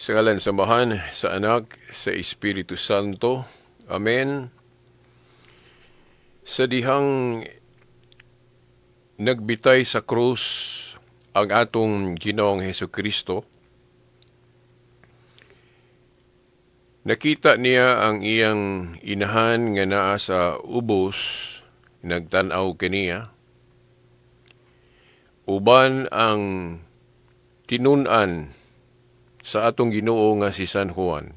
Sa ngalan sa Amahan, sa Anak, sa Espiritu Santo. Amen. Sa dihang nagbitay sa krus ang atong Ginoong Hesus Kristo, nakita niya ang iyang inahan nga naa sa ubos, nagtan-aw kaniya. Uban ang tinun-an sa atong Ginoo nga si San Juan.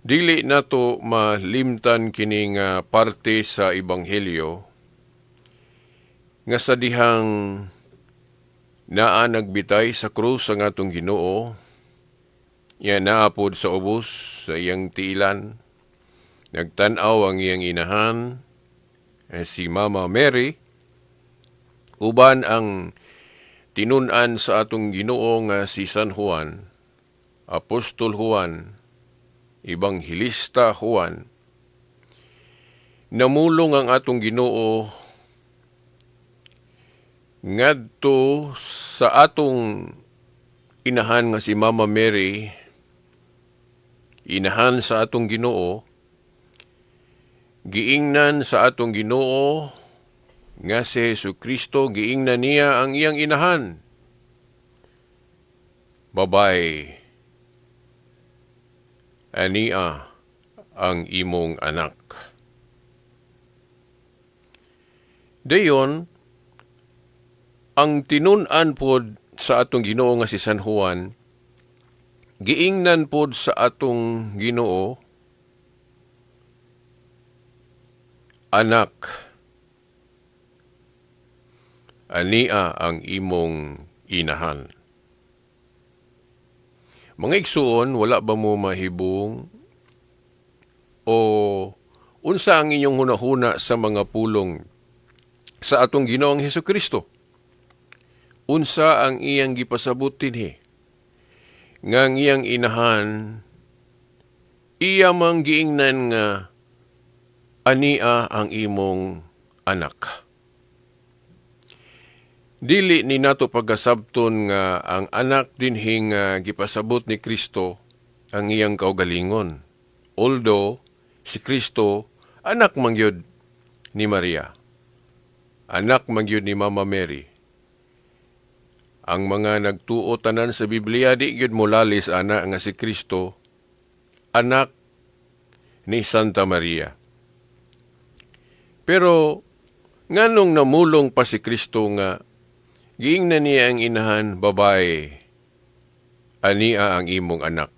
Dili nato malimtan kini nga parte sa Ebanghelyo nga sa dihang naa nagbitay sa krus ang atong Ginoo, iya naa pod sa ubos sa iyang tiilan, nagtan-aw ang iyang inahan, si Mama Mary, uban ang tinun-an sa atong Ginoo nga si San Juan, Apostol Juan, Ebanghelista Juan. Namulong ang atong Ginoo ngadto sa atong inahan nga si Mama Mary, inahan sa atong Ginoo. Giingnan sa atong Ginoo nga si Hesus Kristo, giingnan niya ang iyang inahan, "Babay, ania ang imong anak." Dayon, ang tinun-an pod sa atong Ginoo nga si San Juan, giingnan pod sa atong Ginoo, "Anak, ania ang imong inahan." Mga igsuon, wala ba mo mahibong o unsa ang inyong hunahuna sa mga pulong sa atong Ginoong Hesus Kristo? Unsa ang iyang gipasabot dinhi? Nga ang iyang inahan, iya mang giingnan nga "Ania ang imong anak." Dili ni nato pagkasabton nga ang anak dinhi nga gipasabot ni Kristo ang iyang kaugalingon. Although si Kristo anak mangyud ni Maria. Anak mangyud ni Mama Mary. Ang mga nagtuo tanan sa Biblia di gyud molalis ana nga si Kristo anak ni Santa Maria. Pero nganong namulong pa si Kristo nga giingnan niya ang inahan, "Babay, ania ang imong anak"?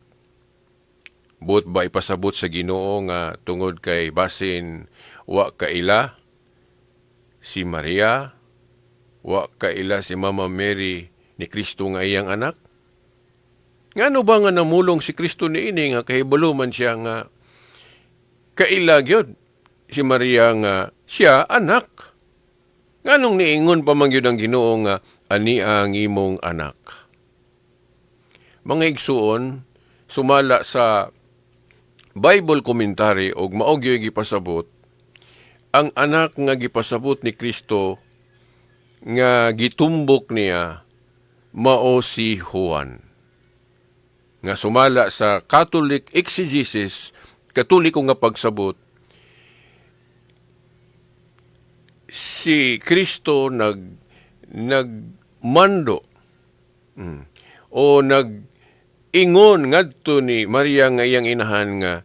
Buot ba ipasabot sa Ginoo nga tungod kay basin wa kaila si Maria, wa kaila si Mama Mary ni Kristo nga iyang anak? Ngano ba nga namulong si Kristo niini nga kahibalo man siya nga kaila gyud si Maria nga siya anak? Nganong niingon pa man gyud ang Ginoo nga "Ani ang imong anak"? Mga igsuon, sumala sa Bible commentary og mao gyud gipasabot, ang anak nga gipasabot ni Kristo nga gitumbok niya mao si Juan. Nga sumala sa Catholic exegesis, Katoliko nga pagsabot, si Kristo nagmando o nag-ingon ngadto ni Maria nga iyang inahan nga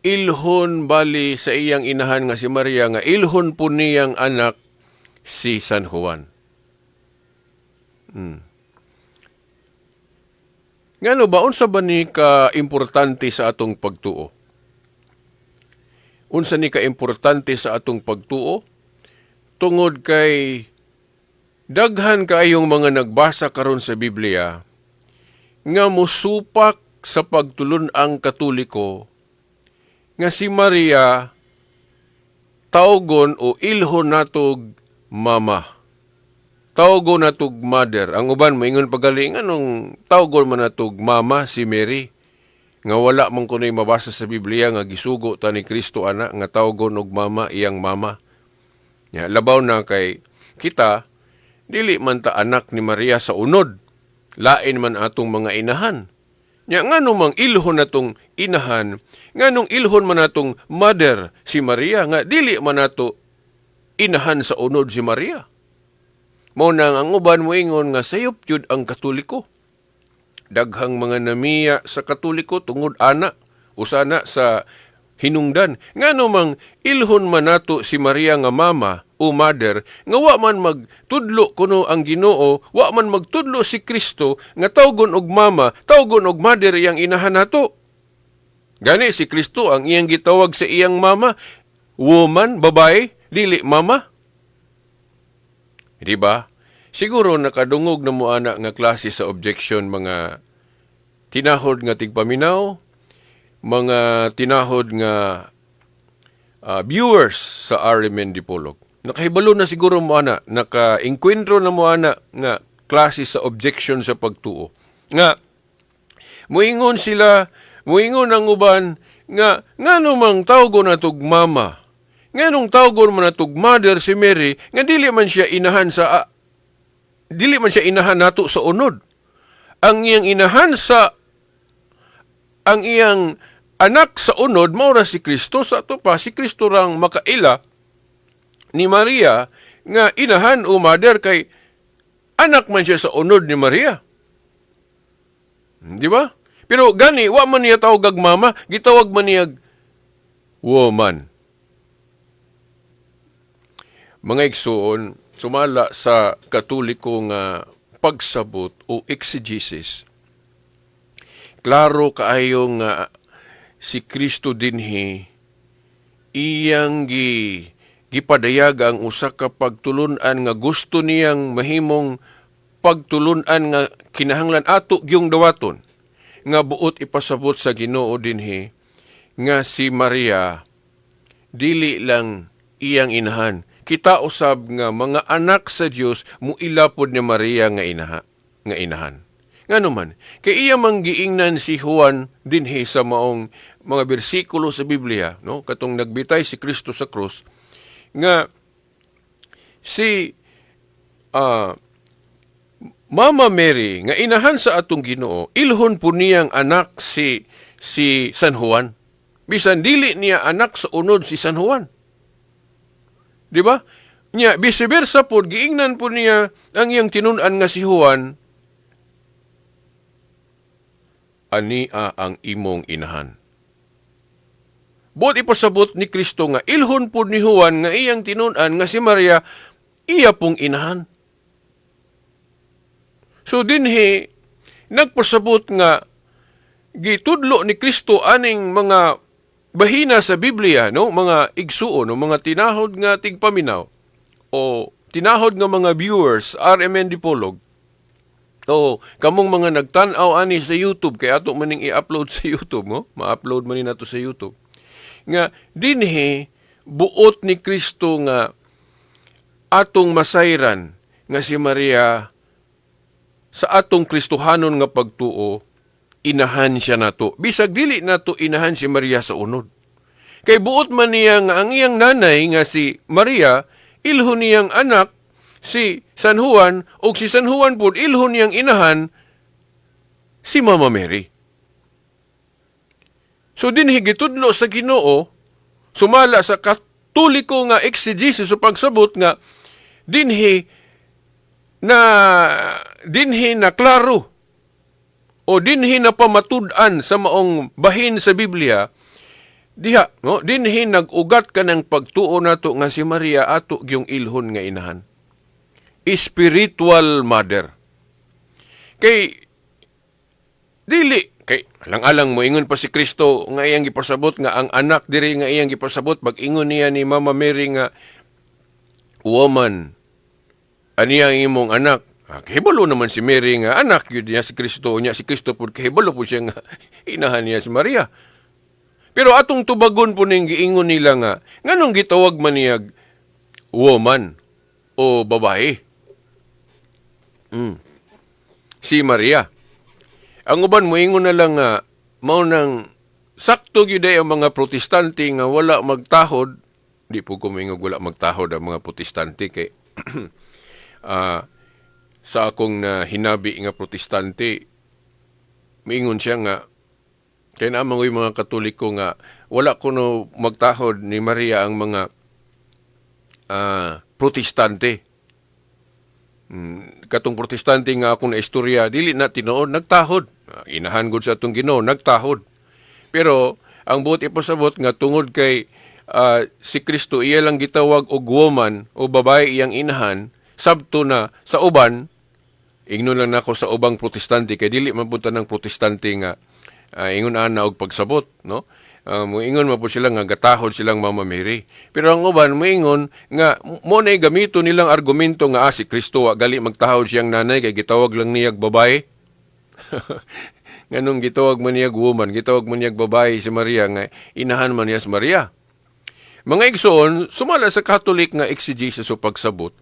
ilhon bali sa iyang inahan nga si Maria nga ilhon po niyang anak si San Juan. Ngano ba, unsa ba ni ka importante sa atong pagtuo? Unsa ni ka importante sa atong pagtuo? Tungod kay daghan kaayong mga nagbasa karon sa Biblia nga musupak sa pagtulun-ang Katoliko nga si Maria tawgon o ilhon natog mama. Tawgon natog mother. Ang uban moingon pagali, anong tawgon man natog mama si Mary? Nga wala man kuno'y mabasa sa Biblia nga gisugo ta ni Kristo ana nga tawgon og mama iyang mama. Ya, labaw na kay kita dili man ta anak ni Maria sa unod. Lain man atong mga inahan. Nya ngano mang ilhon natong inahan, nganong ilhon man natong mother si Maria nga dili man nato inahan sa unod si Maria? Mao nang ang uban moingon nga sayop jud ang Katoliko. Daghang mga namiya sa Katoliko tungod ana, usa na sa hinungdan. Ngano mang ilhon man nato si Maria nga mama o mother nga wa man magtudlo kuno ang Ginoo, wa man magtudlo si Kristo nga tawgon og mama, tawgon og mother iyang inahan nato? Gani si Kristo, ang iyang gitawag sa iyang mama, woman, babae, dili mama. Di ba? Siguro nakadungog na mo ana nga klase sa objection, mga tinahod nga tigpaminaw, mga tinahod nga viewers sa RMN Dipolog. Nakahibalo na siguro mo ana, naka-enkwentro na mo ana nga klase sa objection sa pagtuo. Nga muingon sila, muingon ang uban nga ngano mang tawgon natog mama, nganong tawgon man natog mother si Mary nga dili man siya inahan nato sa unod? Ang iyang anak sa unod mao ra si Kristo. Sa ato pa, si Kristo rang makaila ni Maria nga inahan o mother kay anak man siya sa unod ni Maria. Di ba? Pero gani, wa man niya tawag mama, gitawag man niya woman. Mga igsuon, sumala sa Katoliko nga pagsabot o exegesis, klaro kaayo nga si Kristo dinhi iyang gipadayag ang usa ka pagtulun-an nga gusto niyang mahimong pagtulun-an nga kinahanglan ato gyung dawaton, nga buot ipasabot sa Ginoo dinhi nga si Maria dili lang iyang inahan. Kita usab nga mga anak sa Dios muila pod ni Maria nga inahan. Ngano man? Kay iya mang giingnan si Juan dinhi sa maong mga bersikulo sa Biblia, no, katong nagbitay si Kristo sa krus, nga si Mama Mary nga inahan sa atong Ginoo, ilhon po niyang anak si San Juan. Bisan dili niya anak sa unod si San Juan. Di ba? Nya vice versa pod, giingnan po niya ang iyang tinun-an nga si Juan, "Ania ang imong inahan." Buot ipasabot ni Kristo nga ilhon pod ni Juan nga iyang tinun-an nga si Maria iya pong inahan. So dinhi nagpasabot nga gitudlo ni Kristo aning mga bahina sa Biblia, no, mga igsuon, no, mga tinahod nga tigpaminaw o tinahod nga mga viewers RMN Dipolog o kamong mga nagtan-aw ani sa YouTube, kay ato maning i-upload sa YouTube, no? Ma-upload man ni nato sa YouTube. Nga dinhi buot ni Kristo nga atong masayran nga si Maria, sa atong Kristohanon nga pagtuo, inahan siya nato. Bisag dili nato inahan si Maria sa unod. Kay buot man niya nga ang iyang nanay nga si Maria, ilhon niyang anak si San Juan, ug si San Juan pud ilhon niyang inahan si Mama Mary. So dinhi gitudlo sa Ginoo sumala sa Katoliko nga exegesis o pagsabot nga dinhi na klaro o dinhi na pamatud-an sa maong bahin sa Biblia diha, no, dinhi nag-ugat ka ng pagtuo nato nga si Maria ato gyung ilhon nga inahan, spiritual mother. Kay dili kay alang-alang moingon pa si Kristo nga iyang gipasabot nga ang anak diri nga iyang gipasabot, pag-ingon niya ni Mama Mary nga, "Woman, ania ang imong anak?" Ah, kahibalo naman si Mary nga anak yun niya si Kristo. Niya si Kristo pud kahibalo po siya nga inahan niya si Maria. Pero atong tubagon po ning giingon nila nga nganong gitawag man niya woman o babae si Maria? Ang uban moingon na lang nga mao nang sakto gyud ay ang mga Protestante nga wala magtahod. Di po ko moingog wala magtahod ang mga Protestante kay Sa akong na hinabi nga Protestante, miingon siya nga kay naa man mga Katoliko nga wala kuno magtahod ni Maria ang mga Protestante. Katong Protestante nga akong na istorya, dili na tinuod nagtahod. Inahan gud sa atong Ginoo, nagtahod. Pero ang buot ipasabot nga tungod kay si Kristo iya lang gitawag og woman o babae iyang inahan, sabto na sa uban, ingnon lang nako sa ubang Protestante kay dili man pud ng Protestante nga ingon ana og pagsabot, no? Moingon man po sila nga gatahod silang Mama Mary. Pero ang uban moingon nga mo na gamito nilang argumento nga si Kristo wa gali magtahod siyang nanay kay gitawag lang niyag babae. Nganong gitawag man niyag woman, gitawag man niyag babae si Maria nga inahan man niya si Maria. Mga igsoon, sumala sa Catholic nga exegesis o pagsabot,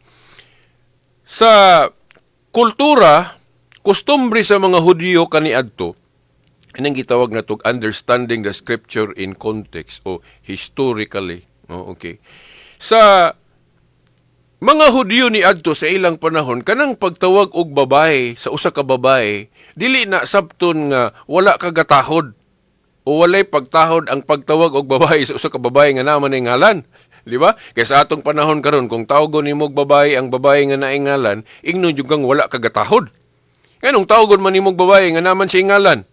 sa kultura, kostumbre sa mga Hudiyo kaniadto, inang gitawag na tog understanding the scripture in context o historically. Oh, okay. Sa mga Hudiyo ni adto sa ilang panahon, kanang pagtawag og babae sa usa ka babae, dili na sabton nga wala kagatahod o walay pagtahod ang pagtawag og babae sa usa ka babae nga naa man ay ngalan. Di ba? Kay sa atong panahon karon, kung tawgon nimo og babae ang babae nga naay ngalan, ingnon jud kang wala kagatahod. Nganong tawgon man nimog babae nga naa man siya ngalan?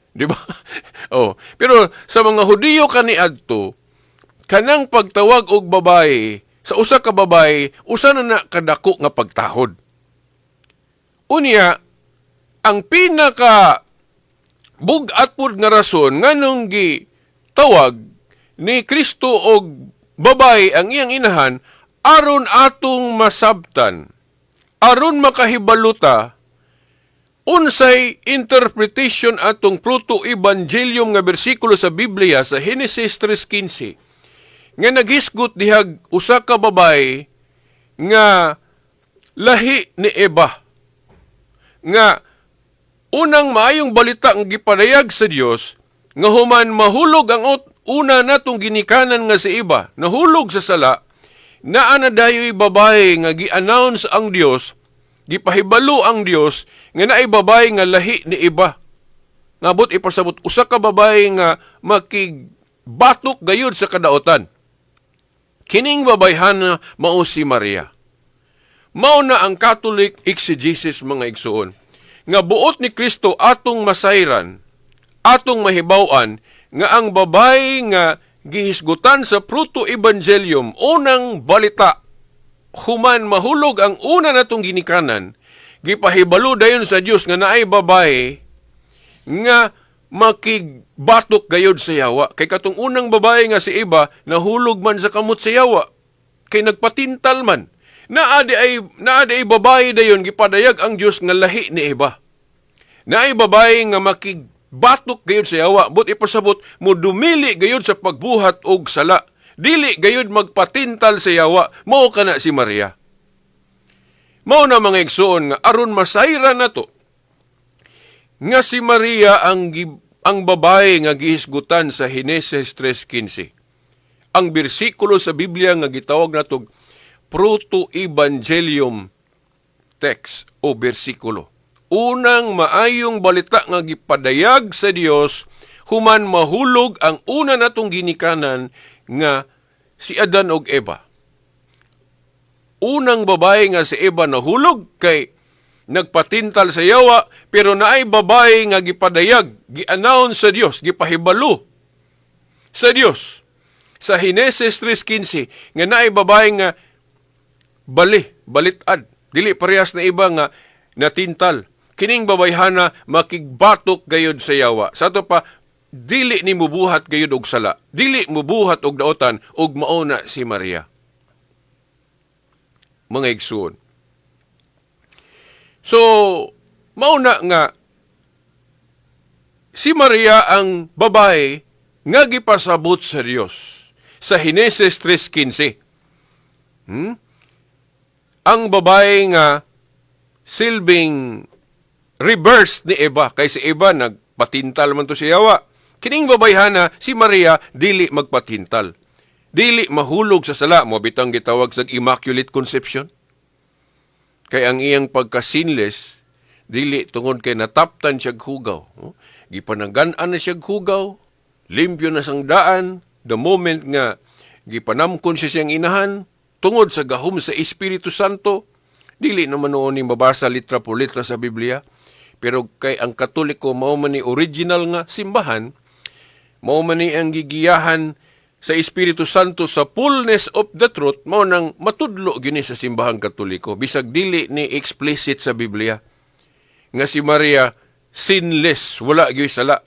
Di ba? Oh, pero sa mga Hudiyo kaniadto, kanang pagtawag og babae sa usa ka babae, usa na na kadako nga pagtahod. Unya, ang pinaka bug-at pud nga rason nganong gi tawag ni Kristo og babae ang iyang inahan, aron atong masabtan, aron makahibaluta unsay interpretation atong proto-evangelium nga bersikulo sa Biblia sa Genesis 3:15 nga naghisgot dihag usa ka babae nga lahi ni Eva nga unang maayong balita nga gipadayag sa Dios nga human mahulog ang una natong ginikanan nga si Eva, nahulog sa sala, naa na dayoy babae nga gi-announce ang Dios, gipahibalo ang Dios nga naay babae nga lahi ni Eva. Ngabot ipasabot usa ka babae nga makigbatok gayud sa kadaotan. Kining babayhana mao si Maria. Mao na ang Catholic exegesis, mga igsuon, nga buot ni Kristo atong masayran, atong mahibaw-an nga ang babae nga gihisgutan sa proto-evangelium, unang balita human mahulog ang una natong ginikanan, gipahibalo dayon sa Dios nga naay babae nga makigbatok gayod sa yawa. Kay katong unang babae nga si Eva, nahulog man sa kamot sa yawa. Kay nagpatintal man. Naa di ay babae dayon gipadayag ang Dios nga lahi ni Eva. Naay babae nga makigbatok gayod sa yawa, but ipasabot mo dumili gayod sa pagbuhat og sala. Dili gayod magpatintal sa yawa, mao kana si Maria. Mao na, mga igsoon, nga aron masayra nato nga si Maria ang babae nga gihisgutan sa Henesis 3:15. Ang bersikulo sa Biblia nga gitawag natog Proto-Evangelium text o bersikulo. Unang maayong balita nga gipadayag sa Dios human mahulog ang una natong ginikanan nga si Adan og Eva. Unang babae nga si Eva nahulog kay nagpatintal sa yawa, pero naay babae nga gipadayag, gi-announce sa Dios, gipahibalo sa Dios sa Henesis 3:15 nga naay babae nga bali, balitad, dili parehas na iba nga natintal. Kining babayhana makigbatok gayod sa yawa. Sa ato pa, dili ni mubuhat gayod og sala, dili mubuhat og daotan, ug mao na si Maria. Mga igsuon. So, mao na nga si Maria ang babae nga gipasabot sa Dios sa Henesis 3:15. Ang babae nga silbing reverse ni Eva, kay si Eva nagpatintal man to si yawa. Kining babayhana si Maria dili magpatintal. Dili mahulog sa sala, mo bitang gitawag sa Immaculate Conception. Kay ang iyang pagka-sinless, dili tungod kay nataptan siya hugaw. Oh, gipananggan-an na siya hugaw, limpyo na sang daan, the moment nga gipanamkon siya siyang inahan, tungod sa gahom sa Espiritu Santo. Dili naman noon ni mabasa litra por litra sa Biblia, pero kay ang Katoliko mao man ni original nga simbahan, mao man ni ang gigiyahan sa Espiritu Santo sa fullness of the truth, mao nang matudlo gini sa Simbahang Katoliko bisag dili ni explicit sa Biblia nga si Maria sinless, wala gyud sala,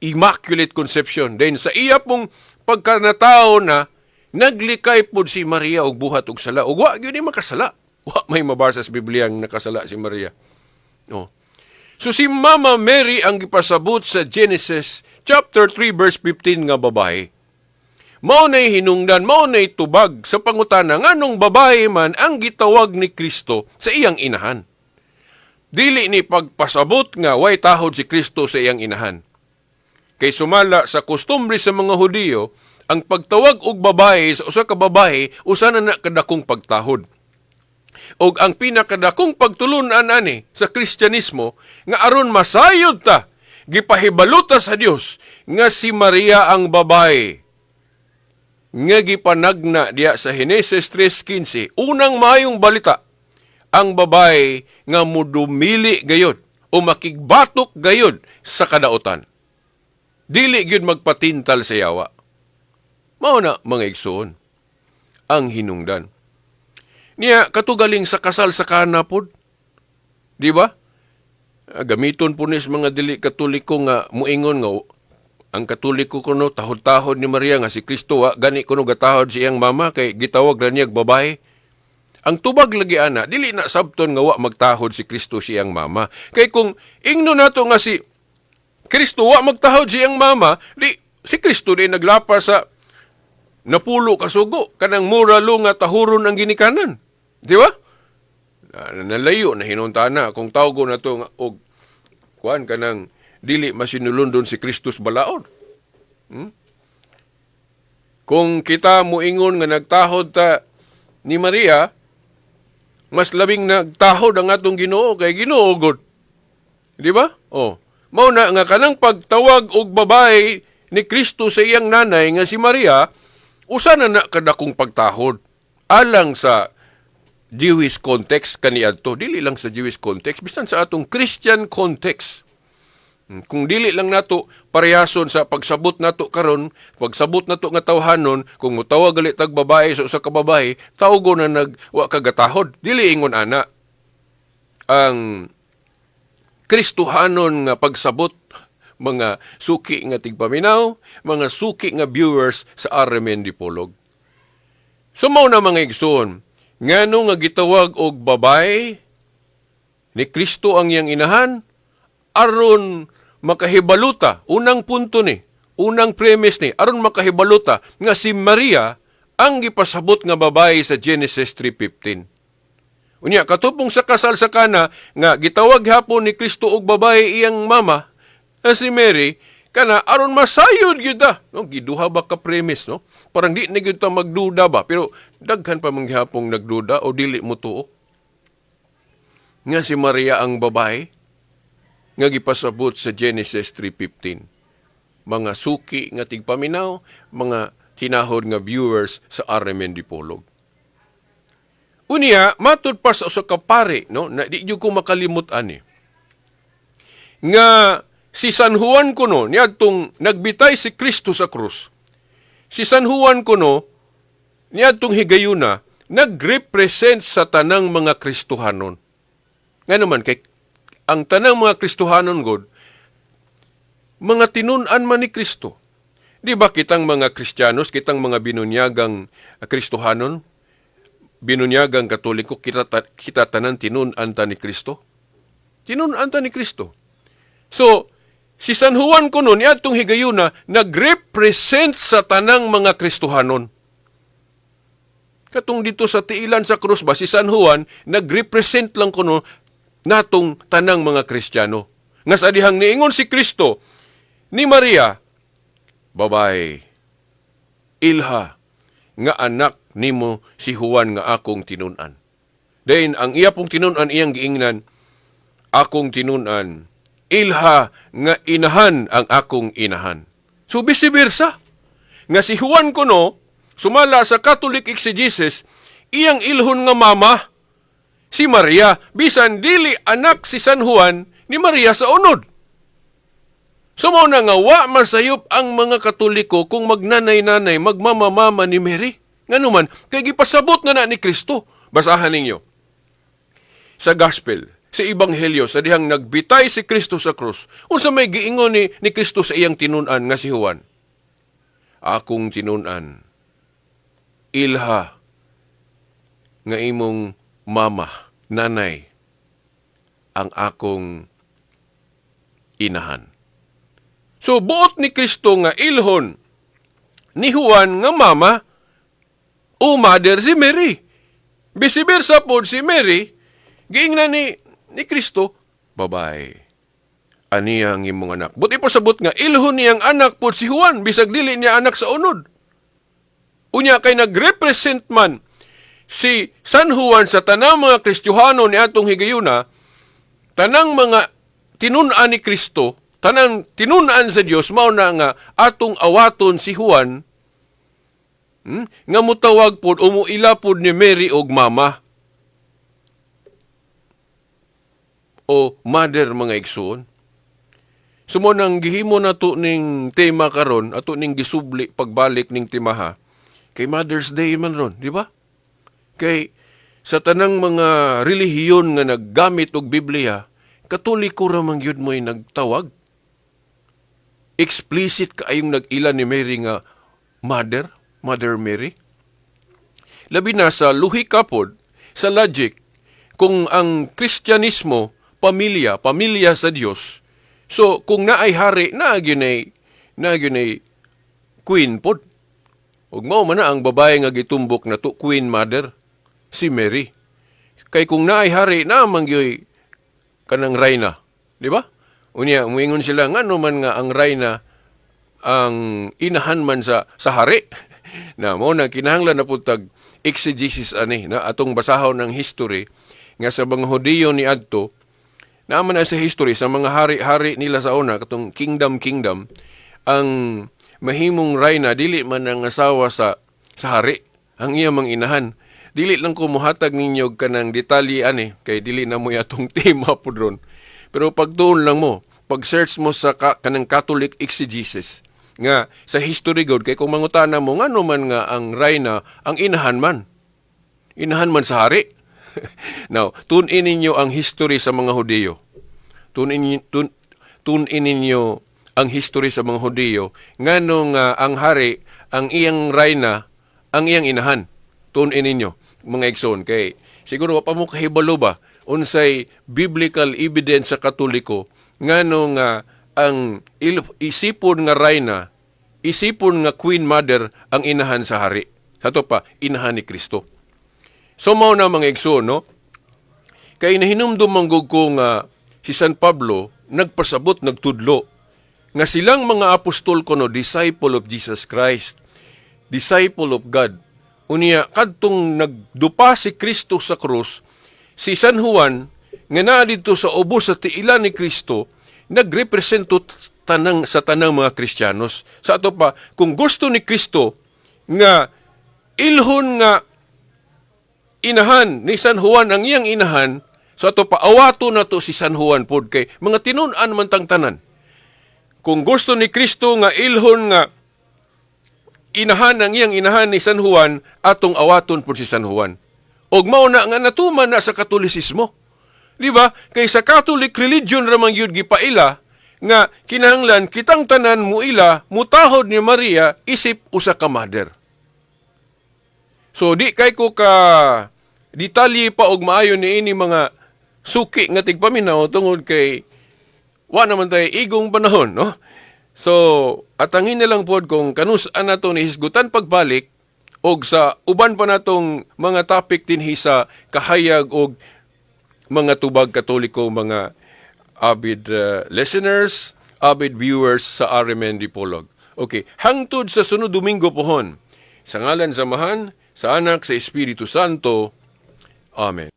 immaculate conception. Then sa iya pong pagkanatao na naglikay pod si Maria og buhat og sala, ug wa gyud ni makasala. Wa may mabasa sa Biblia ang nakasala si Maria. Oh. So si Mama Mary ang gipasabot sa Genesis chapter 3 verse 15 nga babae. Mao na'y hinungdan, mao na'y tubag sa pangutana nganong babae man ang gitawag ni Kristo sa iyang inahan. Dili ni pagpasabot nga way tahod si Kristo sa iyang inahan. Kay sumala sa kostumbre sa mga Hudiyo, ang pagtawag og babae sa usa ka babae usa na na kadakong pagtahod. Og ang pinakadakong pagtulunan ani sa Kristyanismo nga aron masayod ta, gipahibalo ta sa Dios nga si Maria ang babae nga gipanagna diya sa Henesis 3:15, unang maayong balita, ang babae nga mudumili gayod o makigbatok gayod sa kadautan. Dili gyud magpatintal sa yawa. Mao na, mga igsoon, ang hinungdan. Niya katugaling sa kasal sa Kana pod. Di ba? Ah, gamiton po ni sa mga dili Katoliko nga muingon nga ang Katoliko kuno tahod-tahod ni Maria, nga si Kristo wa gani kuno gatahod sa iyang mama kay gitawag ra niya babae. Ang tubag lagi ana, dili na sabton nga wa magtahod si Kristo sa iyang mama. Kay kung ingno nato nga si Kristo wa magtahod sa iyang mama, di si Kristo di naglapas sa 10 ka sugo, kanang moral law nga tahuron ang ginikanan. Di ba? Nalayo na hinuntana kung tawgo na to nga og kuan kanang dili masinulondon si Kristus balaod. Kung kita muingon nga nagtahod ta ni Maria, mas labing nagtahod ang atong Ginoo kay Ginoo gud. Di ba? Oh. Mao na nga kanang pagtawag og babae ni Kristo sa iyang nanay nga si Maria, usa na na kadakong pagtahod alang sa Jewish context kaniadto. Dili lang sa Jewish context, bisan sa atong Christian context. Kung dili lang nato parehason sa pagsabot nato karon, pagsabot nato nga tawhanon, kung mutawag gali tag babae sa usa ka babae, tawgo na nag wa kagatahod. Dili ingon ana. Ang Kristohanon nga pagsabot, mga suki nga tigpaminaw, mga suki nga viewers sa RMN Dipolog. So mao na, mga igsoon, ngano nga gitawag og babae ni Kristo ang iyang inahan? Aron makahibaluta, unang punto ni, unang premise ni, aron makahibaluta nga si Maria ang gipasabot nga babae sa Genesis 3:15. Unya katupong sa kasal sa Kana nga gitawag hapon ni Kristo og babae iyang mama na si Mary, kana aron masayod gyud ta. No, giduha ba ka premise, no? Parang di na gyud ta magduda ba, pero daghan pa man gihapong nagduda o dili mo tuo nga si Maria ang babae nga gipasabot sa Genesis 3:15. Mga suki nga tigpaminaw, mga tinahod nga viewers sa RMN Dipolog. Unya, matud pa sa usa ka pare, no, na di jud ko makalimot ani. Nga si San Juan kuno niadtong nagbitay si Kristo sa krus. Si San Juan kuno niadtong higayuna nagrepresent sa tanang mga Kristohanon. Nga naman kay ang tanang mga Kristohanon god mga tinun-an man ni Kristo. Di ba kitang mga Kristiyanos, kitang mga binunyagang Kristohanon, binunyagang Katoliko, kita tanan tinun-an ta ni Kristo? Tinun-an ta ni Kristo. So, si San Juan kuno niadtong higayuna nagrepresent sa tanang mga Kristohanon. Katong dito sa tiilan sa krus ba, si San Juan nagrepresent lang kuno natong tanang mga Kristiyano. Nga sa dihang niingon si Kristo ni Maria, "Babae, ilha nga anak nimo si Juan nga akong tinun-an." Then ang iya pong tinun-an, iyang giingnan, "Akong tinun-an, ilha nga inahan ang akong inahan." So vice versa. Nga si Juan kuno, sumala sa Catholic exegesis, iyang ilhon nga mama, si Maria, bisan dili anak si San Juan ni Maria sa unod. So mao na nga wa masayop ang mga Katoliko kung magnanay-nanay, magmamamama ni Mary. Ngano man, kay gipasabot na na ni Kristo. Basahan ninyo sa Gospel, sa Ebanghelyo, sa dihang nagbitay si Kristo sa krus. Unsa may giingon ni Kristo sa iyang tinun-an nga si Juan? "Akong tinun-an, ilha nga imong mama, nanay, ang akong inahan." So buot ni Kristo nga ilhon ni Juan nga mama o mother si Mary. Vice versa pod si Mary, giingnan ni Kristo, "Babae, aniya ang imong anak." Buot ipasabot nga ilhon niyang anak pod si Juan, bisag dili niya anak sa unod. Unya kay nagrepresent man si San Juan sa tanang mga Kristiyano ni atong higayuna, tanang mga tinun-an ni Kristo, tanang tinun-an sa Dios, mao na nga atong awaton si Juan, nga mutawag pod o muila pod ni Mary og mama o mother, mga igsoon. So mao nang gihimo nato ning tema karon, ato ning gisubli pagbalik ning timaha kay Mother's Day man ron, di ba? Kay sa tanang mga relihiyon nga naggamit og Biblia, Katoliko ra man gyud mo'y nagtawag. Explicit kaayong nag-ila ni Mary nga mother, Mother Mary. Labi na sa lohika pod, sa logic, kung ang Kristyanismo, pamilya, pamilya sa Dios. So, kung naay hari, naa gyud queen pod. Ug mao man na ang babae nga gitumbok na to, Queen Mother, si Mary. Kay kung naay hari, naa man gyud kanang reyna. Di ba? Unya, muingon sila, ngano man nga ang reyna ang inahan man sa hari? Na mao na kinahanglan na pud tag exegesis ani na atong basahon ng history nga sa mga Hudiyo ni adto, naa man na sa history sa mga hari-hari nila sa una, katong kingdom kingdom, ang mahimong reyna dili man ang asawa sa hari ang iya mang inahan. Dili lang ko mohatag ninyo og kanang detalye ani kay dili na mo atong tema pud ron, pero pagtuon lang mo, pag search mo sa kanang Catholic exegesis nga sa history god, kay kung mangutana mo ngano man nga ang reyna ang inahan man sa hari. Now, tun-in ninyo ang history sa mga Hudiyo. Tun-in ninyo ang history sa mga Hudiyo ngano nga ang hari, ang iyang reyna ang iyang inahan. Tun-in ninyo, mga igsoon, kay siguro wa pa mo kahibalo ba unsay biblical evidence sa Katoliko ngano nga ang isipon nga reyna, isipon nga queen mother ang inahan sa hari. Sa ato pa, inahan ni Kristo. So mao na, mga igsoon, no? Kay nahinumdum man gud ko nga si San Pablo nagpasabot, nagtudlo nga silang mga apostol kono disciple of Jesus Christ, disciple of God. Unya kadtong nagdupa si Kristo sa krus, si San Juan nga naa didto sa ubos sa tiilan ni Kristo nagrepresento tanang sa tanang mga Kristiyanos. Sa ato pa, kung gusto ni Kristo nga ilhon nga inahan ni San Juan ang iyang inahan, sa ato pa awato na to si San Juan pod kay mga tinun-an man tang tanan. Kung gusto ni Kristo nga ilhon nga inahan ang iyang inahan ni San Juan, atong awaton pod si San Juan. Og mao na nga natuman na sa Katolisismo. Di ba? Kay sa Catholic religion ra man gyud gipaila nga kinahanglan kitang tanan muila, mutahod ni Maria isip usa ka mother. So di kay ko ka detalye pa og maayo niini, mga suki nga tigpaminaw, tungod kay wa naman tayo igong panahon, no? So atangin na lang pod kung kanus-an nato ni hisgutan pagbalik og sa uban pa natong mga topic dinhi sa kahayag og mga tubag Katoliko, mga avid listeners, avid viewers sa RMN Dipolog. Okay, hangtod sa sunod Domingo pohon. Sa ngalan sa Amahan, sa Anak, sa Espiritu Santo. Amen.